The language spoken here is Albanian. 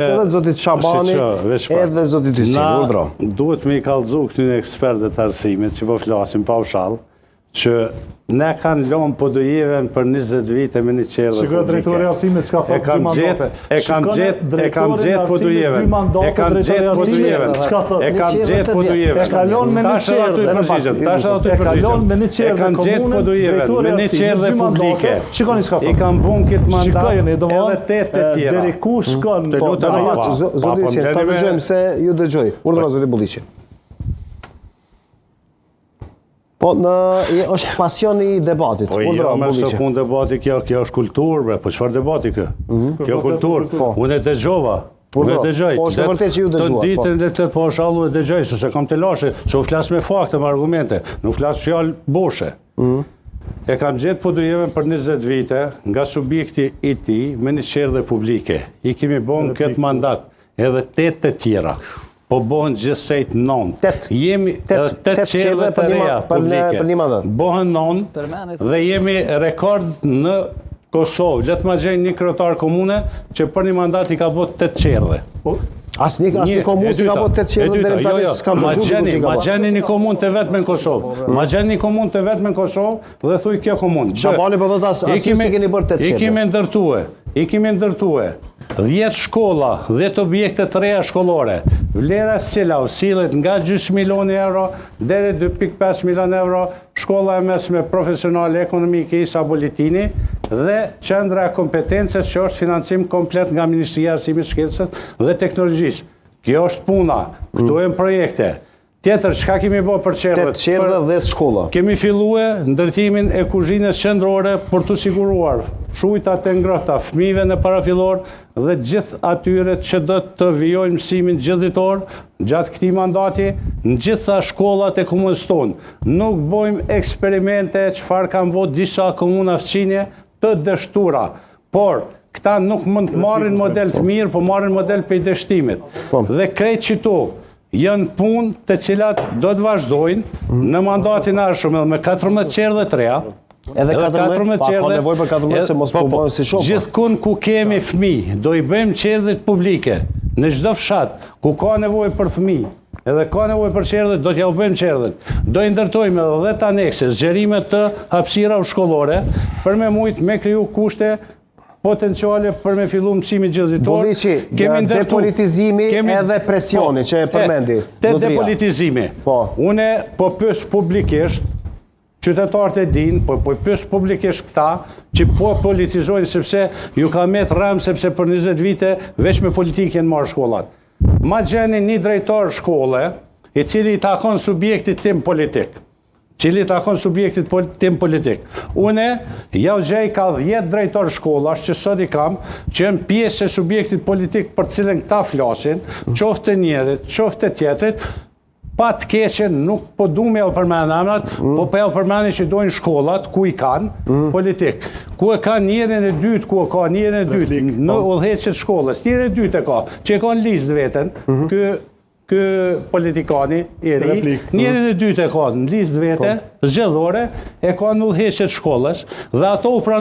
Edhe zotit Shabani, edhe zotit Hyseni, urdhro. Duhet me i kallzu këtyne ekspertëve të arsimit që po flasim paushall, që ne kanë lonë Podujevën për 20 vite me një çerdhe publike. Shiko drejtori i arsimit çka thotë dy mandate. E kam gjetë, e kam gjetë Podujevën. E kam gjetë Podujevën. Çka thotë? E kam gjetë Podujevën. E ka lonë me një çerdhe. Tash edhe aty E ka lonë me një çerdhe E kam gjetë Podujevën me një çerdhe publike. Shikoni çka thotë. I kam bën këtë mandat edhe tetë të tjera. Deri ku shkon? Të po, lutem, zoti Hyseni, ta dëgjojmë se ju dëgjoj. Urdhëro zoti Bulliqi. Po në është pasion i debatit. Po jo, më së punë debati kjo, kjo është kulturë, bre, po çfarë debati kjo? Mm -hmm. Kjo kulturë. Po. Unë e dëgjova. Po, Unë e dëgjoj. Po është e vërtetë që ju dëgjuat. Të po. ditën dhe të paushall e dëgjoj, se s'e kam telashe, se u flas me fakte, me argumente, nuk flas fjalë boshe. Mm -hmm. E kam gjetë Podujevën për 20 vite nga subjekti i tij me një çerdhe publike. I kemi bo në këtë mandat edhe 8 të tjera. Po bohen gjithsejt 9. Tetë. Jemi tetë tetë çerdhe të reja publike. Për një mandat. Bohen 9 dhe jemi rekord në Kosovë. Le të ma gjejnë një kryetar komune që për një mandat i ka bo 8 çerdhe. Po. Asnjë asnjë komunë s'i ka bo 8 çerdhe deri tani jo, jo. s'kam dëgjuar dikush që ka. Ma gjeni një komunë të vetme në Kosovë. Ma gjeni një komunë të vetme në Kosovë dhe thuj kjo komunë. Shabani po thotë as as s'i keni bërë 8 çerdhe. I kemi ndërtue. I kemi ndërtue 10 shkolla, 10 objekte të reja shkollore, vlera e së cilave sillet nga gjysmë milioni euro deri 2.5 milion euro, shkolla e mesme profesionale ekonomike Isa Boletini dhe qendra e kompetencës që është financim komplet nga Ministria e Arsimit, Shkencës dhe Teknologjisë. Kjo është puna, këto mm. janë projekte. Tjetër, çka kemi bo për çerdhet? 8 çerdhe, 10 shkolla. Kemi fillue ndërtimin e kuzhinës qendrore për t'u siguruar shujtat e ngrohta fëmijëve në parafillor dhe gjithë atyre që do të vijojnë mësimin gjithëditor gjatë këtij mandati në gjitha shkollat e komunës tonë. Nuk bojmë eksperimente çfarë kanë bo disa komuna fqinje të dështura. Por, këta nuk mund të marrin model të mirë, po marrin model prej dështimit. Po. Dhe krejt qito, Janë punë të cilat do të vazhdojnë në mandatin e ardhshëm edhe me 14 çerdhe të reja. Edhe 14, pa ka nevojë për 14 se mos po, po bëhen si shumë. Po. Gjithkund ku kemi fëmijë, do i bëjmë çerdhet publike. Në çdo fshat ku ka nevojë për fëmijë, edhe ka nevojë për çerdhe, do t'jau bëjmë çerdhet. Do i ndërtojmë edhe 10 anekse, zgjerime të hapësirave shkollore për me mujt me kriju kushte potenciale për me fillu mësimin gjithëditor. Bulliqi, kemi ndërtu, depolitizimi kemi, edhe presioni po, që e përmendi. Te depolitizimi. Po. Une po pys publikisht, qytetarët e din, po po pys publikisht këta që po politizojnë sepse ju ka met rremë sepse për 20 vite veç me politikë janë marrë shkollat. Ma gjeni një drejtor shkolle, i cili i takon subjektit tim politik. Cili i takon subjektit tim politik. Une, jau gjej ka 10 drejtor shkollash që sot i kam, që janë pjesë e subjektit politik për cilën këta flasin, qoftë të njërit, qoftë të tjetrit, pa të keqen nuk po du me jau përmend emrat, mm. po po jau përmendi që dojnë shkollat, ku i kanë, mm. politik. Ku e kanë njerin e dytë, ku e ka njerin e dytë, në po. udhëheqje të shkollës, njerin e dytë e ka, që e ka në listë veten, mm -hmm. ky Ky politikani i ri, njerin e dytë e ka në listë vete, po. zgjedhore, e ka në udhëheqje të shkollës, dhe ato u pranuan.